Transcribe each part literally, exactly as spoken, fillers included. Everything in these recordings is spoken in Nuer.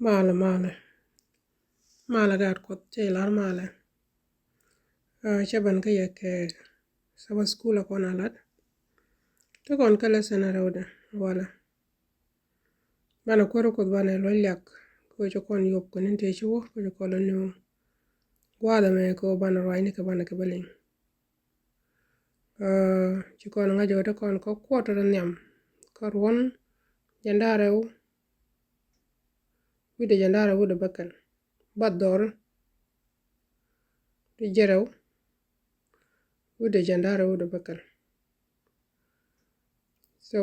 Malɛ, malɛ. Malɛ gaat Kuɔth, cɛ lar malɛ. Aa, cɛ ben kä yɛ kɛ Sabbath School a kɔn a lat. Te kɔn kä lesson a rɛwdɛ walɛ. Banɛ kuäär Kuɔth banɛ luɔc liak kɛ ɣöö cɛ kɔn yop kɛ ni̱n tëë ci wä kɛ ɣöö cɛ kɔn lɛ ni gua̱a̱th ɛmɛ kɛ ɣöö banɛ ruacni kɛ banɛ kɛ bä liŋ. Aa, ci kɔn ŋa̱c ɣöö te kɔn kä quarter nhiam kä ruɔ̱n jiɛn da̱ŋ rɛw wi̱cdɛ jiɛn da̱ŋ rɛw wi̱cdɛ bäkɛl. Bath dhɔr ti jiɛn rɛw wi̱cdɛ jiɛn da̱ŋ rɛw wi̱cdɛ bäkɛl. So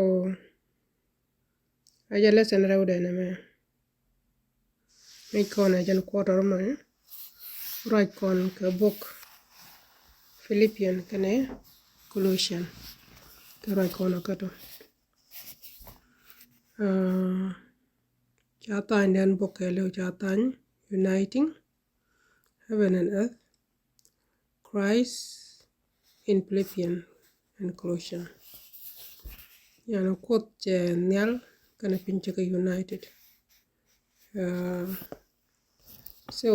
a jɛ lesson rɛwdɛ nɛmɛ. Ŋäc kɔn ɛ jɛn quarter mɛ, ruac kɔn kɛ bok Philippian kɛnɛ Colossian. Kɛ ruac kɔn ɛ kätɔ. Aa, ca thany den bok kɛɛliw ca thany Uniting Heaven and Earth, Christ in Philippian and Colossian. Yani Kuoth cɛ nhial kɛnɛ piny cɛ kɛ united. Aa, so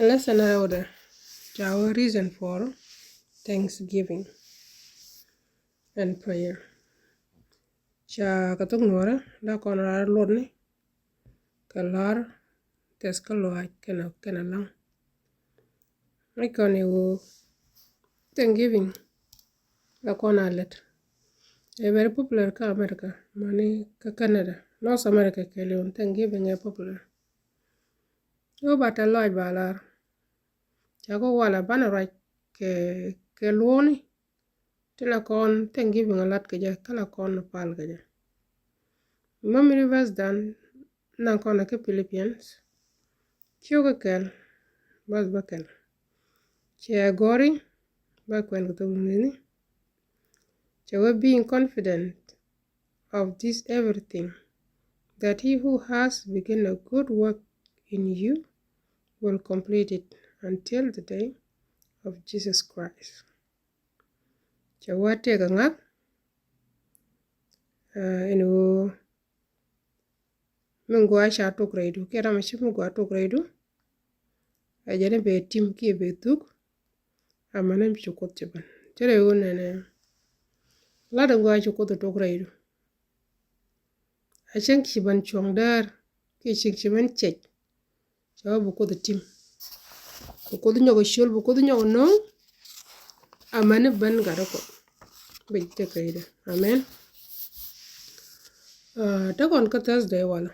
lesson a rɛwdɛ ca wä reason for thanksgiving and prayer. Ca kɛ thok nuɔrɛ la kɔn rar luɔtni kɛ lar tɛth kä lɔaac kɛnɛ, kɛnɛ laŋ. Ŋäc kɔn i̱ ɣöö Thanksgiving la kɔn a lät. Ɛ very popular kä America, mani kä Canada, North America kɛɛliw Thanksgiving ɛ popular. Ɣöö ba tɛth lɔaac ba lar. Ca kɔ walɛ banɛ ruac kɛ, kɛ luɔ̱ɔ̱ni. Ti la kɔn Thanksgiving a lat kɛ jɛ, kä la kɔn a pal kɛ jɛ. Memory verse dan naŋ kɔn a kä Philippians ciök kɛ kɛl, verse bäkɛl. Cɛ gɔri ba kuɛn kɛ thok ni. Cɛ wee being confident of this everything, that he who has begun a good work in you will complete it until the day of Jesus Christ. Cɛ wä tëëkɛ ŋa̱th, aa, ɛn ɣöö mi gɔaa ca tok rɛydu, kiɛ ram mi ci mi gɔaa tok rɛydu, ɛ jɛn i̱ bɛ tim kiɛ bɛ thuk, amäni ci Kuoth ci ben. Cɛ rɛy ɣöö nɛnɛ lat in gɔaa ci Kuoth tok rɛydu. A cäŋ ci ben cuɔ̱ŋ däär kiɛ cäŋ ci ben cɛc. Cɛ wä bi Kuoth tim, bi Kuoth nyɔk ciöl, bi Kuoth nyɔk no̱o̱ŋ. Amäni ben gat rɔ Kuɔth bi jek rɛydɛ. Amen. Aa, te kɔn kä Thursday walɛ.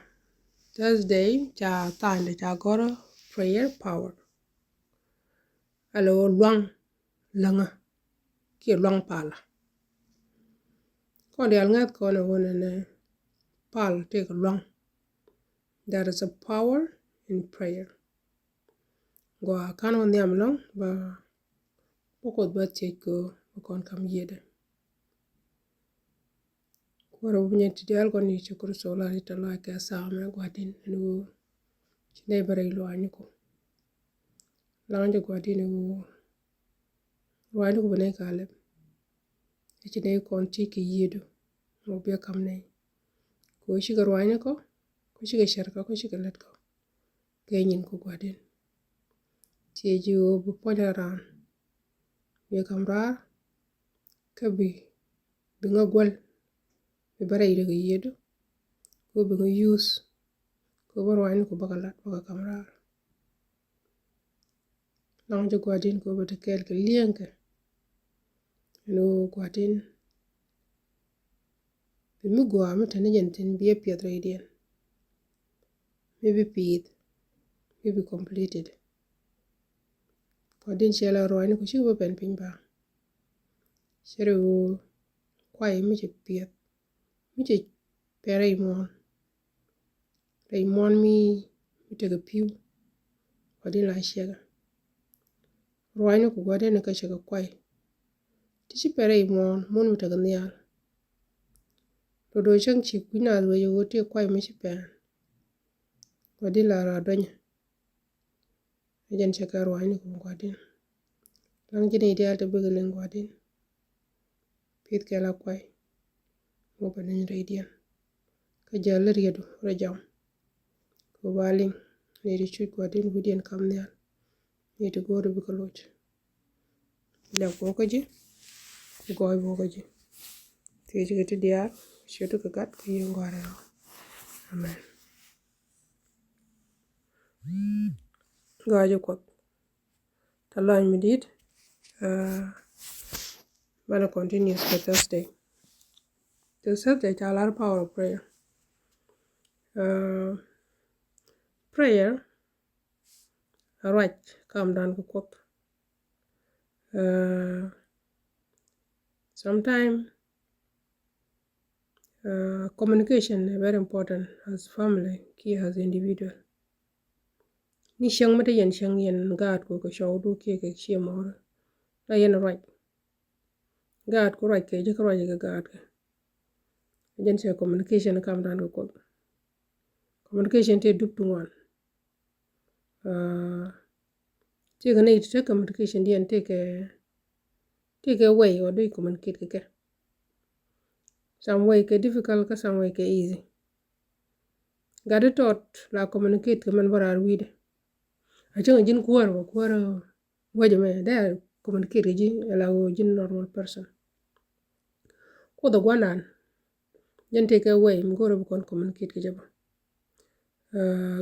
Thursday ca tha̱a̱ŋdɛ ca gɔ̱rä prayer power. Alɛ ɣöö luaŋ läŋä kiɛ luaŋ palä. Kɔn diaal ŋäth kɔn ɛ ɣöö nɛnɛ pal tëëkɛ luaŋ. There is a power in prayer. Gɔaa, ka̱n wä nhiam ɛlɔ̱ŋ ba bä Kuoth bä thiec kɛ ɣöö bä kɔn ka̱m yiëëdɛ. Kuäärä wä bi nyɛ ti diaal kɔn ni ci Kritho la ri tɛ lɔac kɛ thaak mɛ Gua̱di̱n ɛn ɣöö ci nɛy bä rɛy luaacniku. Laŋ jɛ Gua̱di̱n ɛn ɣöö ruaacniku bi nɛy ka lɛp. Ɛ ci nɛy kɔn ti kɛ yiëëdu mɔ biɛ ka̱m nɛy. Kɛ ɣöö cikɛ ruaacnikɔ, kɛ cikɛ cärkɔ, kɛ cikɛ lätkɔ. Kɛ nyin kɛ Gua̱di̱n. Thiec ji̱ ɣöö bi puɔ̱ny rɔ raan. Bi ka̱m raar. Kä bi, bi ŋä guäl. Bi bä rɛy rɛ kɛ yiëëdu. Kɛ ɣöö bi ŋä yuuth. Kɛ ɣöö bä ruaacniku bä kɛ lat bä kɛ ka̱m raar. Laŋ jɛ Gua̱di̱n kɛ ɣöö bɛ te kɛɛl kɛ li̱eŋkɛ. Ɛn ɣöö Gua̱di̱n bi mi gɔaa mi te ni jɛn thi̱n bi ɛ piɛth rɛydiɛn. Mi bi pi̱i̱th, mi bi completed. Gua̱di̱n cɛ la ruaacniku cikɛ bä pɛn piny ba. Cɛ rɛ ɣöö kuay mi cɛ piɛth, mi cɛ pɛn rɛy muɔ̱ɔ̱n. Rɛy muɔ̱ɔ̱n mi, mi tekɛ pi̱w. Gua̱di̱n la ciɛkä. Ruaacniku Gua̱di̱n kä cɛ kɛ kuay. Ti ci pɛn rɛy muɔ̱ɔ̱n mun mi tekɛ nhial. Do̱do̱ cäŋ ci kui̱ naath wec ɣöö ti kuay mi ci pɛn. Gua̱di̱n la rɔ duɔ̱nyɛ. Ɛ jɛn cɛ kɛ ruaacniku Gua̱di̱n. Laŋ ji̱ nɛy diaal ti bikɛ liŋ Gua̱di̱n. Pi̱th kɛ la kuay. Wä bɛ neny rɛydiɛn. Kä jäl ni rietdu rɔ jɔam. Kɛ Kɛ ba liŋ ni ti cuc gua̱di̱n wi̱diɛn kam nhial. Ni ti go̱o̱ri bikɛ loc. Lɛp wä kä ji̱, gɔɔy wä kä ji̱. Thiec kɛ ti diaal, ciöt kɛ Gat kɛ Yiëë Gɔaa rɛw. Amen. Gɔaa ji̱ Kuɔth. Tɛ lɔny mi di̱i̱t. Banɛ continuous kɛ Thursday. Kɛ Thursday ca lar power of prayer. Prayer a ruac kamdan kɛ Kuɔth. Sometime communication is very important as family kiɛ as individual. Ni cäŋ mi te yɛn cäŋ yɛn gaat kɛ kɛ cɔwdu kiɛ kɛ ciɛ mɔɔri, la yɛn ruac. Gaat ku ruac kɛ ji̱ kä ruac kɛ gaat kɛ. Jɛn cɛ communication kamdan kɛ Kuɔth. Communication tëë dup ti ŋuan. Tëëkɛ nɛy ti te communication diɛn tëëkɛ, tëëkɛ way ɔ di communicate kɛ kɛ. Some way kɛ difficult kä some way kɛ easy. Gat di tɔt la communicate kɛ mɛn bä raar wi̱i̱dɛ. A cäŋ a ji̱n kuäär wä kuäär wäcɛ mɛ dee communicate kɛ ji̱ ala wä ji̱n normal person. Kuoth a gua̱ndan. Jɛn tëëkɛ way mi go̱o̱rɛ bi kɔn communicate kɛ jɛ bä.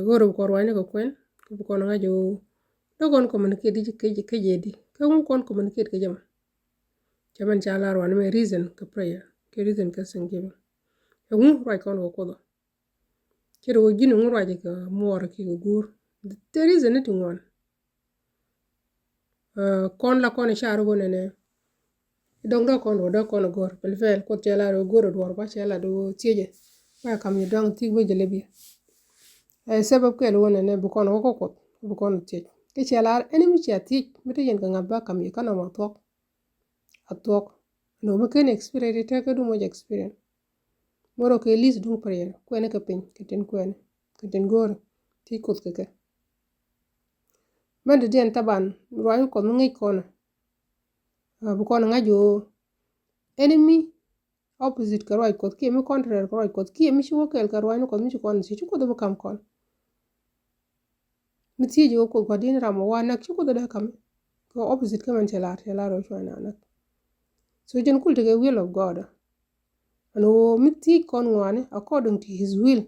Go̱o̱rɛ bi kɔn ruanyni kɛ kuɛn kä bi kɔn ŋa̱c ɣöö dee kɔn communicate kɛ jɛ di kä ŋu kɔn communicate kɛ jɛ mɔ. Cɛ mɛn ca lar ruanyni mɛ reason kɛ prayer kɛ reason kɛ thanksgiving. Ɛ ŋu ruac kɔn kɛ Kuoth ɔ. Cɛ ri wä ji̱n ŋu ruac kɛ muɔɔr ki kɛ guur. Te reason ni ti ŋuan. Kɔn la kɔn icar wä nɛnɛ. Dɔŋ dɔk kɔn wä dɔk kɔn go̱r pɛl pɛl Kuoth cɛ la wä go̱r duɔr ba cɛ la wä thiecɛ. Ba kam yi dɔŋ thiek bä jɛ lɛ biɛ. Ɛ sɛbɛp kɛl wä nɛnɛ bi kɔn wä kɔ Kuoth bi kɔn thiec. Kɛ cɛ la ɛn mi cɛ thiec mi te yɛn kɛ ŋa̱th ba kam yi kanɔ ma thuɔk. A thuɔk. Nɔ mi ken experience tɛ kä du mɔc experience. Moro kɛ list duŋ prayer kuɛni kɛ piny kɛ tin kuɛni kɛ tin go̱o̱ri thiec Kuoth kɛ kɛ. Mɛn ti diɛn taban ruany Kuɔth mi ŋic kɔnɛ. Bi kɔn ŋa̱c ɣöö ɛn mi opposite kɛ ruac Kuɔth kiɛ mi contrary kɛ ruac Kuɔth kiɛ mi ci wä kɛɛl kɛ ruany Kuɔth mi ci kɔn thiec ci Kuoth bi kam kɔn. Mi thiec ɣöö Kuoth gua̱di̱n ram ɔ wa näk ci Kuoth dee kam. Kɛ opposite kä mɛn cɛ lar cɛ lar ɣöö cua na näk. So jɛn kul tekɛ will of God. Ɛn ɣöö mi thiec kɔn ŋuani according to his will.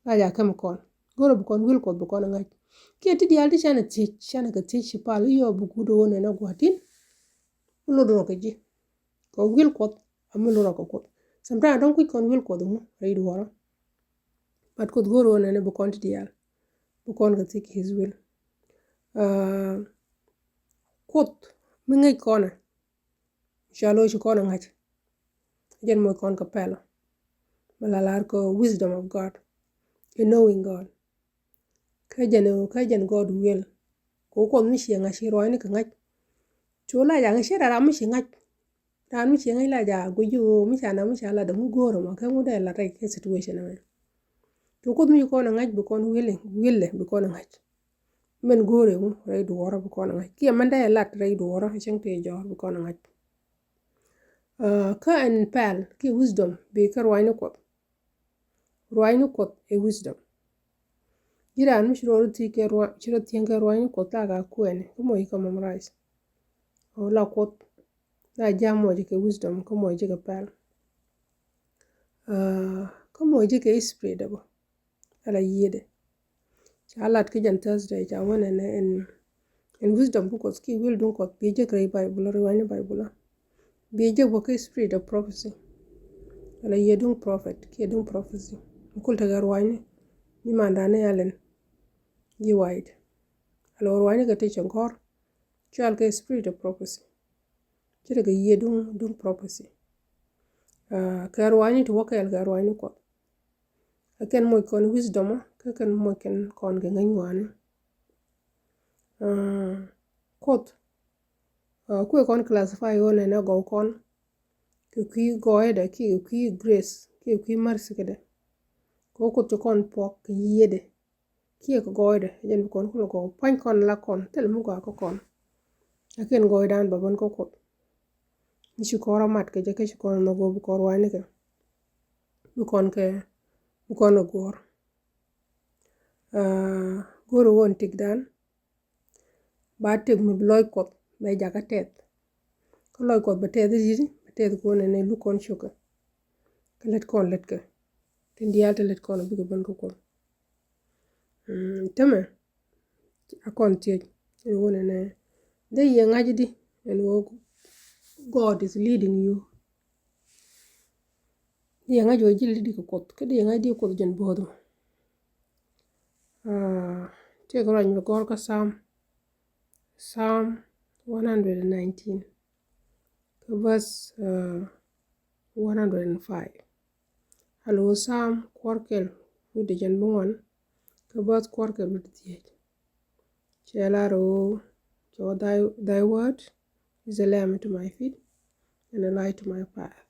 La ja kɛm kɔn go̱rɛ bi kɔn will Kuɔth bi kɔn ŋa̱c. Kiɛ ti diaal ti canɛ thiec canɛ kɛ thiec ci pal i̱ yɔ bi guut ɣöö nɛn a gua̱di̱n. Mi lot rɔ kɛ ji̱ kɛ will Kuɔth. A mi lot rɔ kɛ Kuoth. Sometimes dɔ̱ŋ kui̱c kɔn will Kuɔth ŋu rɛy duɔrɔ. But Kuoth go̱o̱r ɣöö nɛnɛ bi kɔn ti diaal bi kɔn kɛ thiec his will. Kuoth mi ŋäc kɔnɛ. Cua lo̱c kɔn ŋa̱c. Jɛn moc kɔn kɛ pɛl. Mi la lar kɛ wisdom of God. In knowing God. Kä jɛn kä jɛn God will. Kɛ Kuoth mi ciɛ ŋa̱c ci ruanyni kɛ ŋa̱c. Cu la jaŋ ci ram mi ci ŋa̱c. Raan mi ci ŋäc la ja guic ɣöö mi ca na mi ca lat dee ŋu go̱o̱r ɛmɔ kɛ ŋu dee lat rɛy kɛ situation ɛmɛ. Cu Kuoth mi ci kɔn ɛ ŋa̱c bi kɔn willing, willing bi kɔn ɛ ŋa̱c. Mɛn go̱o̱r ɛŋu rɛy duɔ̱ɔ̱rä bi kɔn ɛ ŋa̱c kiɛ mɛn dee lat rɛy duɔ̱ɔ̱rä cäŋ tëë jɔ̱ɔ̱r bi kɔn ɛ ŋa̱c. Kä ɛn pɛl kiɛ wisdom bi kä ruanyni Kuɔth. Ruanyni Kuɔth ɛ wisdom. Ji̱ raan mi ci rɔ thiec kɛ ruany, ci rɔ thiec kɛ ruanyni Kuɔth la ka kuɛni kä moc kɛ memorize. Ɔ la Kuoth la jam moc kɛ wisdom kä moc kɛ pɛl. Kä moc kɛ spirit dɛ bä. Ala yiëëdɛ. Ca lat kä jɛn Thursday ca wä nɛnɛ ɛn ɛn wisdom bi Kuɔth kiɛ will duŋ Kuɔth bi jek rɛy Bible, rɛy ruanyni Bible. Bi jek bä kä spirit of prophecy. Ala yiëë duŋ prophet kiɛ duŋ prophecy. Mi kul tekɛ ruanyni. Nyi mandani Ellen G. White. Ala ruanyni kɛ ti cɛ gɔ̱r. Cual kɛ spirit of prophecy. Ci tekɛ yiëë duŋ duŋ prophecy. Kɛ ruanyni ti wä kɛɛl kɛ ruanyni Kuɔth. Kä kɛn moc kɔn wisdom kä kɛn moc kɛn kɔn kɛ ŋäc ŋuani. Kuoth kuɛ kɔn classify ɣöö nɛnɛ gɔw kɔn kɛ kui̱ gɔɔydɛ kiɛ kɛ kui̱ grace kiɛ kɛ kui̱ mercy kädɛ. Kɛ ɣöö Kuoth ci kɔn puɔk kɛ yiëëdɛ kiɛ kɛ gɔɔydɛ jɛn bi kɔn kulɛ gɔw pua̱ny kɔn la kɔn thil mi gɔaa kä kɔn. Lakin gɔɔydan bä ben kä Kuoth. Ni ci kɔn rɔ mat kɛ jɛ kä ci kɔn nhɔk ɣöö bi kɔn ruanyni kɛ bi kɔn kɛ bi kɔn ɛ guɔ̱ɔ̱r. Go̱o̱ri wä ni tëkdan, ba tëk mi bi lɔc Kuɔth bɛ jakä tɛth. Kä lɔc Kuɔth bɛ tɛth i̱ di̱t, bɛ tɛth kɔn ɛn ɛ luk kɔn cukɛ. Kä lät kɔn lät kɛ tin diaal te lät kɔn bikɛ ben kä Kuɔth. Tämɛ a kɔn thiec ɛn wä nɛnɛ, dee yɛ ŋa̱c i̱ di̱ ɛn wä God is leading you. Dee yɛ ŋa̱c wä ji̱ lidi kɛ Kuɔth kä dee yɛ ŋa̱c di̱ Kuɔth jɛn bo̱o̱th mɔ. Tëëkɛ ruac mi gɔ̱r kä Psalm, Psalm one hundred and nineteen kä verse one hundred and five. Alo Psalm kuɔr kɛl wi̱cdɛ jɛn bi ŋuan kä verse kuɔr kɛl wi̱cdɛ thiec. Cɛ lar ɣöö cɛ wä, thy, thy word is a lamp to my feet and a light to my path.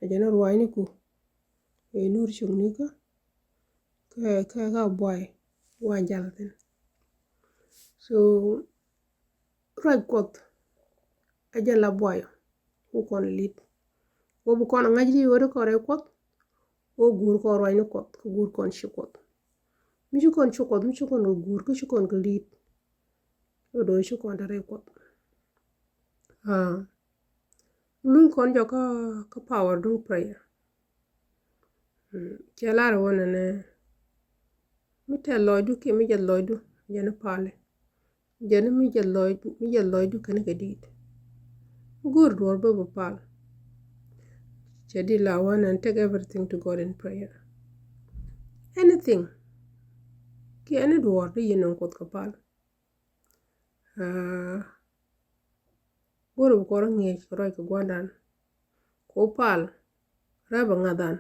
Ɛ jɛn ruaacniku ɛ nur cuknikä kä kä kä buay wa jal thin. So ruac Kuɔth ɛ jɛn la buay wä kɔn lit. Wä bi kɔn ŋa̱c di wä di kɔn rɛy Kuɔth. Wä guur kɔn ruac ni Kuɔth kä guur kɔn ci Kuɔth. Mi ci kɔn ci Kuɔth, mi ci kɔn kɛ guur kä ci kɔn kɛ lit. Wä do̱ ci kɔn te rɛy Kuɔth. Luny kɔn jɔ kä kä power duŋ prayer. Cɛ lar wä nɛnɛ, mi tɛth lɔcdu kiɛ mi jɛth lɔcdu jɛn pali. Jɛn mi jɛth lɔc, mi jɛth lɔcdu kɛn kɛ di̱i̱t. Go̱o̱r duɔ̱ɔ̱r bä bä pal. Cɛ di la wä nɛn, take everything to God in prayer. Anything kiɛ any duɔ̱ɔ̱r di yɛn nɔŋ Kuoth kɛ pal. Go̱o̱r bi kɔn rɔ ŋi̱eec kɛ ruac kɛ gua̱ndan. Ko pal rɛp a ŋa̱than.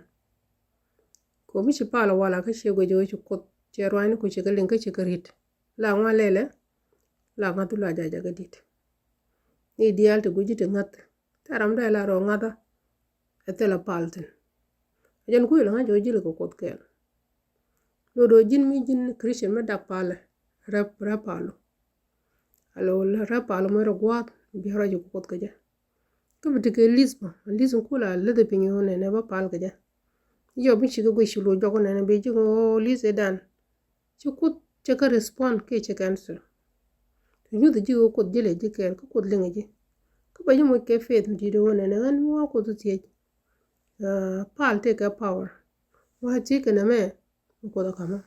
Ko mi ci pal a wala kä ciɛ guic wee ci Kuoth cɛ ruaacni ku ci kɛ liŋ kä ci kɛ ri̱t. La ŋuan lɛlɛ la ŋa̱thu la jaja kɛ di̱t. Ni diaal ti guic ti ŋa̱th. Thɛr ram dee la rɔ ŋa̱thä. Ɛ thilɛ pal thin. Ɛ jɛn kui̱ la ŋa̱c ɣöö ji̱l kɛ Kuoth kɛɛl. Lo do̱ ji̱n mi ji̱n Christian mi dak palɛ rɛp rɛp palu. Alo rɛp palu mi rɔ gua̱a̱th bi rɔ ji̱ Kuoth kɛ jɛ. Kä bi ti kɛ list bä, list in kula läth piny ɣöö nɛnɛ bä pal kɛ jɛ. Yɔ bi ci kɛ guic ci lo jɔk nɛnɛ bi ji̱ ɣöö list ɛ dan. Ci Kuoth cɛ kɛ respond kiɛ cɛ kɛ answer. Ti nyuth ji̱ ɣöö Kuoth ji̱ lɛ ji̱ kɛɛl kä Kuoth liŋɛ ji̱. Kä bɛ ji̱ moc kɛ faith mi di̱t ɣöö nɛnɛ ɣän mi wa Kuoth thiec. Pal tëëkɛ power. Wa thiec kɛ nɛmɛ mi Kuoth ɛ ka̱mä.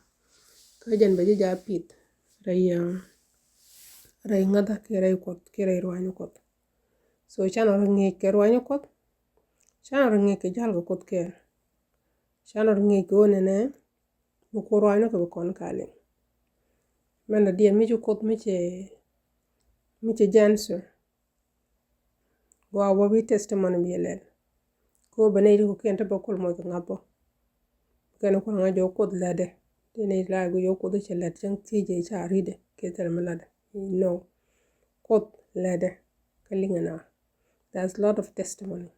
Kä jɛn bɛ ji̱ ja pith rɛy rɛy ŋäthä kiɛ rɛy Kuɔth kiɛ rɛy ruaacni Kuɔth. So canɛ rɔ ŋi̱eec kɛ ruaacni Kuɔth. Canɛ rɔ ŋi̱eec kɛ ja̱l kɛ Kuoth kɛɛl. Canɛ rɔ ŋi̱eec kɛ ɣöö nɛnɛ bi Kuoth ruaacni kɛ bi kɔn ka liŋ. Mɛn dɔ̱diɛn mi ci Kuoth mi cɛ mi cɛ jɛ answer. Gɔaa wä bi testimony bi lɛl. Ko bɛ nɛy ti kɔ̱kiɛn te bä kul moc kɛ ŋa̱p bä. Kɛn kul ŋa̱c jɛ wä Kuoth lätdɛ. Ti nɛy ti la guic wä Kuoth cɛ lät cäŋ thiec jɛ ca ri̱tdɛ kiɛ thil mi lätdɛ. No. Kuoth lätdɛ kä liŋɛ na. There's lot of testimony.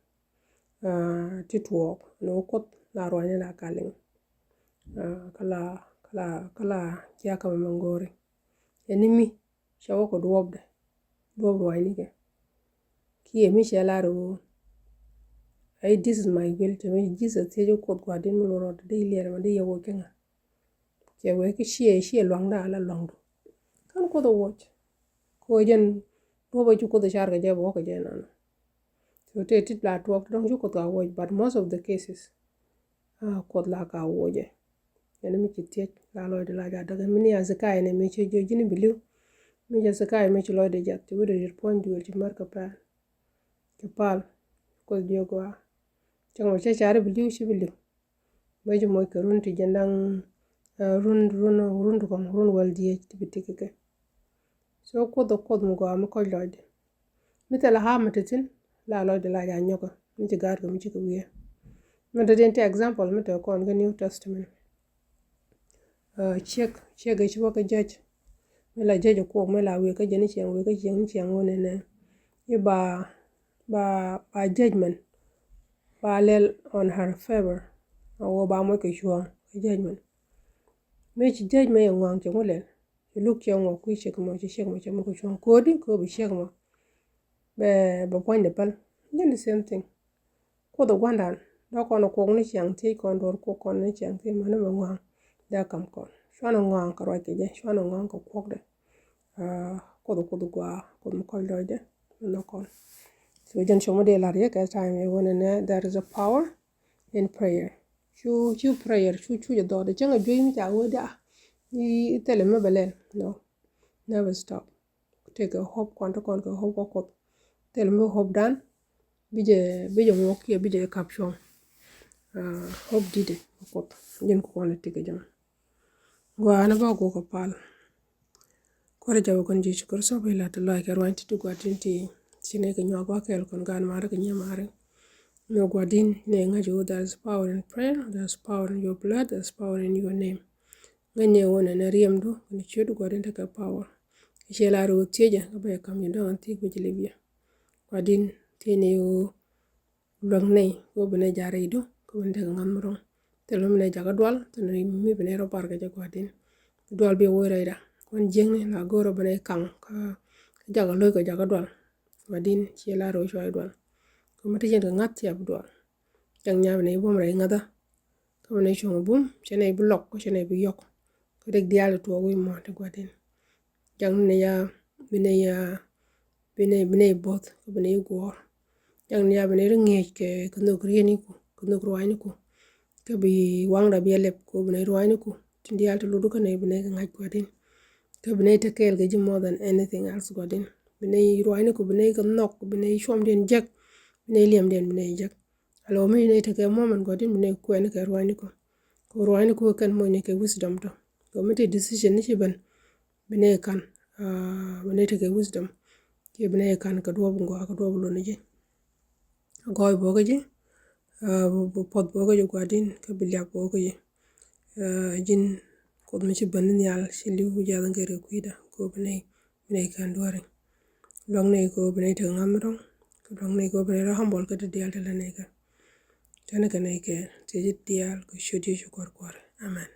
Ti tuɔɔk ni wä Kuoth la ruacni la ka liŋ. Kä la kä la kä la cia kä mɛ mɛ go̱o̱ri. Ɛn ni mi cɛ wä kɛ duɔ̱ɔ̱pdɛ, duɔ̱ɔ̱p ruacnikɛ. Kiɛ mi cɛ lar ɣöö ai, this is my will, te mi Jesus thiec wä Kuoth gua̱di̱n mi luɔt rɔɔdɛ dee liɛɛr mɛ dee yɛ woc kä ŋa. Cɛ wee kä ciɛ ciɛ luaŋda ala luaŋdu. Kän Kuoth ɛ woc. Kɛ ɣöö jɛn duɔ̱ɔ̱p ɛ ci Kuoth ɛ car kɛ jɛ bɛ wä kɛ jɛ nɔnɔ. So tëë tit la tuɔɔk ti dɔ̱ŋ ci Kuoth ka woc, but most of the cases Kuoth la ka wocɛ. Ɛn mi ci thiec la lɔcdɛ la ja̱ däk ɛn mi ni Hezekiah ɛn mi ci jiök ji̱n bi li̱w. Mi Hezekiah mi ci lɔcdɛ jath ci wi̱cdɛ riet puɔ̱ny duëël ci mär kɛ pal. Kɛ pal Kuoth jiök gɔaa. Cäŋ mɔ cä car i̱ bi li̱w ci bi li̱w. Bä ji̱ moc kɛ run ti jiɛn da̱ŋ run run run ti kɔŋ run wäl dhieec ti bi ti kɛ kɛ. So Kuoth ɛ Kuoth mi gɔaa mi kɔc lɔcdɛ. Mi thilɛ ha̱a̱m mi te thi̱n la lɔcdɛ la ja̱ nyɔkä mi ci ga̱a̱tkɛ mi ci kɛ wiee. Mi te diɛn ti example mi te kɔn kä New Testament. Ciek ciek ɛ ci wä kä judge. Mi la judge ɛ kuɔk mi la wiee kä jɛ ni ciɛŋ wiee kä ciɛŋ ni ciɛŋ wä nɛnɛ. I̱ ba ba ba judgment ba lɛl on her favor. A wä ba moc kɛ cuɔ̱ɔ̱ŋ kä judgment. Mi ci judgment yɛ ŋua̱a̱ŋ cɛ ŋu lɛl. Ci luk ciɛ ŋuɔk kui̱ ciek mɔ ci ciek mɔ cɛ mɔ kɛ cuɔ̱ŋ ko̱di ko̱ bi ciek mɔ. Bɛ bɛ puɔ̱nydɛ päl. Jɛn the same thing. Kuoth ɛ gua̱ndan dɔ̱k kɔn ɛ kuɔk ni ciaŋ thiec kɔn duɔ̱ɔ̱r kuɔk kɔn ni ciaŋ thiec mani mɛ ŋua̱a̱ŋ. dee kam kɔn. Cuanɛ ŋɔaŋ kɛ ruac kɛ jɛ, cuanɛ ŋɔaŋ kɛ kuɔkdɛ. Kuoth, Kuoth gɔaa, Kuoth mi kɔc lɔcdɛ mi nhɔk kɔn. So jɛn cuɔmɔ dee lar yɛ kɛ time yɛ ɣöö nɛnɛ there is a power in prayer. Cu, cu prayer cu, cu jɛ dhɔɔdɛ cäŋ a juey mi ca ɣöö dee a i̱ thilɛ mi bɛ lɛl. No, never stop. Tekɛ hope, kuan ti kɔn kɛ hope kä Kuoth. Thil mi hope dan bi jɛ, bi jɛ ŋuɔk kiɛ bi jɛ kap cuɔ̱ŋ. Hope di̱t ɛ Kuoth, jɛn ku kɔn lɛ tekɛ jɛ mɛ. Gɔaa ni ba guɔ kɛ pal. Kuäär jabɛ kɔn Jecu Kritho bi la ti lɔc kɛ ruany ti ti gɔaa tin ti ci nɛ kɛ nyuak ba kɛɛl kɔn gaan mari kɛ nyɛ mari. Nɔ gɔaa din nɛ ŋa̱c ɣöö there is power in prayer, there is power in your blood, there is power in your name. Ŋäcnɛ ɣöö nɛnɛ riɛmdu kɛnɛ ciötdu gɔaa din tekɛ power. Ciɛ la röö thiecä kä bɛ kam ji̱ dɔ̱ŋ an thiec bä ji̱ lip yɛ. Gɔaa din thiecnɛ ɣöö luäk nɛy ɣöö bi nɛy ja̱ rɛydu kä bi nɛy tekɛ ŋa̱th mi rɔ̱ŋ. Thil mi bi nɛy jakä dual, thil mi bi nɛy rɔ bar kɛ jɛ gɔaa din. Dual bi wä rɛyda. Kuan jiäkni la go̱o̱rä bi nɛy kaŋ kä jakä lo̱ckɔ jakä dual. Gɔaa din ciɛ la röö cua dual. Kä mi ti cɛn kɛ ŋa̱th cia bi dual. Ja̱ŋ nya bi nɛy buɔ̱m rɛy ŋäthä. Kä bi nɛy cuɔ̱ŋ bum, cɛ nɛy bi lɔk, kä cɛ nɛy bi yɔk. Kä dek diaal ti tuɔɔk wi̱i̱ muɔ̱ɔ̱n ti gɔaa din. Ja̱ŋ ni ya bi nɛy ya bi nɛy, bi nɛy bo̱th, kä bi nɛy guɔ̱ɔ̱r. Ja̱ŋ ni ya bi nɛy ri ŋi̱eec kɛ, kɛ nhök rieniku, kɛ nhök ruaacniku. Kä bi waŋda bi a lɛp, kɛ bi nɛy ruaacniku. Tin diaal ti lotdu kä nɛy bi nɛy kɛ ŋa̱c gɔaa din. Kä bi nɛy te kɛɛl kɛ ji̱ more than anything else gɔaa din. Bi nɛy ruaacniku, bi nɛy kɛ nhɔk, bi nɛy cuɔmdiɛn jek, bi nɛy liɛmdiɛn bi nɛy jek. Alɔ mi nɛy tekɛ moment gɔaa din bi nɛy kuɛn kɛ ruaacniku. Kɛ ruaacniku kɛn mocni kɛ wisdom tɔ. Kɛ mi te decision ni ci ben bi nɛy kan, bi nɛy tekɛ wisdom. Kiɛ bi nɛy kan kɛ duɔp gɔaa kɛ duɔp lon ji̱. Gɔɔy bɔkä ji̱, bi puɔth bɔkä ji̱ gɔaa din kä bi liak bɔkä ji̱. Ji̱n Kuoth mi ci ben ni nhial ci li̱w wi̱c yath in kɛ riek kui̱da kɛ bi nɛy, bi nɛy kan duari. Luäk nɛy kɛ bi nɛy tekɛ ŋa̱th mi rɔ̱ŋ. Kɛ luäk nɛy kɛ bi nɛy rɔ humble kä ti diaal ti la nɛy kɛ. Tɛn kɛ nɛy kɛ ti ji̱ diaal kɛ ciöt Yecu Kuäär kuäär. Amen.